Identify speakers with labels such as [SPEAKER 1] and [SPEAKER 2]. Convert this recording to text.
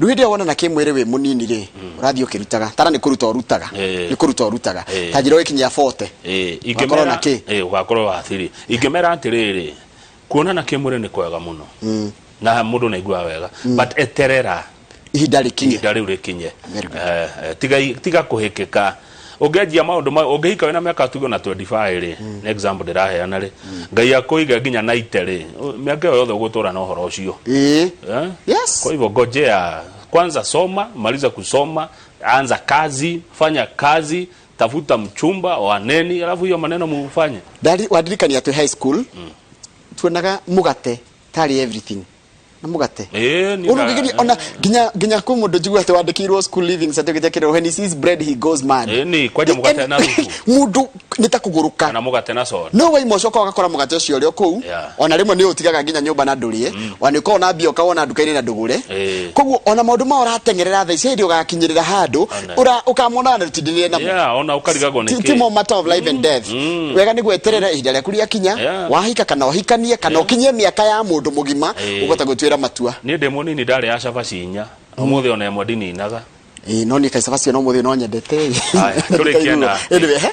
[SPEAKER 1] Rĩu hĩndĩ ĩyo wonana kĩmwĩrĩ wĩ mũnini rĩ, ũrathiĩ ũkĩrutaga tara nĩ kũruta ũrutaga, nĩ kũruta ũrutaga, ta njĩra ũgĩkinyia 40 ũgakorwo na kĩ?
[SPEAKER 2] Ũgakorwo wathiri. Ingĩmera atĩrĩrĩ, kuonana kĩmwĩrĩ nĩ kwega mũno na mũndũ nĩ aiguaga wega, but eterera
[SPEAKER 1] ihinda rĩkinye.
[SPEAKER 2] Ihinda rĩu rĩkinye.
[SPEAKER 1] Very good.
[SPEAKER 2] Tiga kũhĩkĩka ũngĩanjia maũndũ ma ũngĩhika wĩna mĩaka tuge na 25 rĩ, nĩ example ndĩraheana rĩ, Ngai akũige nginya 90 rĩ, mĩaka ĩyo yothe ũgũtũra na ũhoro ũcio. Eh? Kwa hivyo ngojea kwanza, soma, maliza kusoma, anza kazi, fanya kazi, tafuta mchumba, waneni, alafu hiyo maneno mufanye.
[SPEAKER 1] Wandirikania twĩ high school tuonaga mũgate tarĩ everything na mũgate.
[SPEAKER 2] Ĩĩ,
[SPEAKER 1] Ũndũ ũngĩgeria ona nginya kwĩ mũndũ njigua atĩ wandĩkĩirwo school leaving certificate kĩrĩa, "When he sees bread he goes mad."
[SPEAKER 2] Ĩĩ, ni kwanja mũgate na thubu.
[SPEAKER 1] Mũndũ nĩ ta kũgũrũka.
[SPEAKER 2] Kana mũgate na soda.
[SPEAKER 1] No waima ũcoka ũgakora mũgate ũcio ũrĩ o kũu. Ona rĩmwe nĩ ũtigaga nginya nyũmba na ndũrĩe, ona nĩ ũkoragwo na mbia ũkawona nduka-inĩ na ndũgũre. Koguo ona maũndũ maya ũrateng'erera thaa ici, hĩndĩ ũgakinyĩrĩra handũ ũkamona na rũtindĩrĩre namo.
[SPEAKER 2] Yeah, ona ũkarigagwo nĩ
[SPEAKER 1] Ti
[SPEAKER 2] kĩ.
[SPEAKER 1] ti more matter of life and death. Wega nĩ gweterera ihinda rĩaku rĩakinya, wahika kana ũhikanie kana ũkinyie mĩaka ya mũndũ mũgima, ũkahota gwĩtuĩra matua.
[SPEAKER 2] Niĩ ndĩ mũnini ndarĩaga cabaci inya, ũmũthĩ ona ĩmwe ndininaga.
[SPEAKER 1] Ĩĩ, no niĩ kaĩ cabaci ona ũmũthĩ no nyendete.
[SPEAKER 2] Haya, tũrĩkie na
[SPEAKER 1] Anyway, he?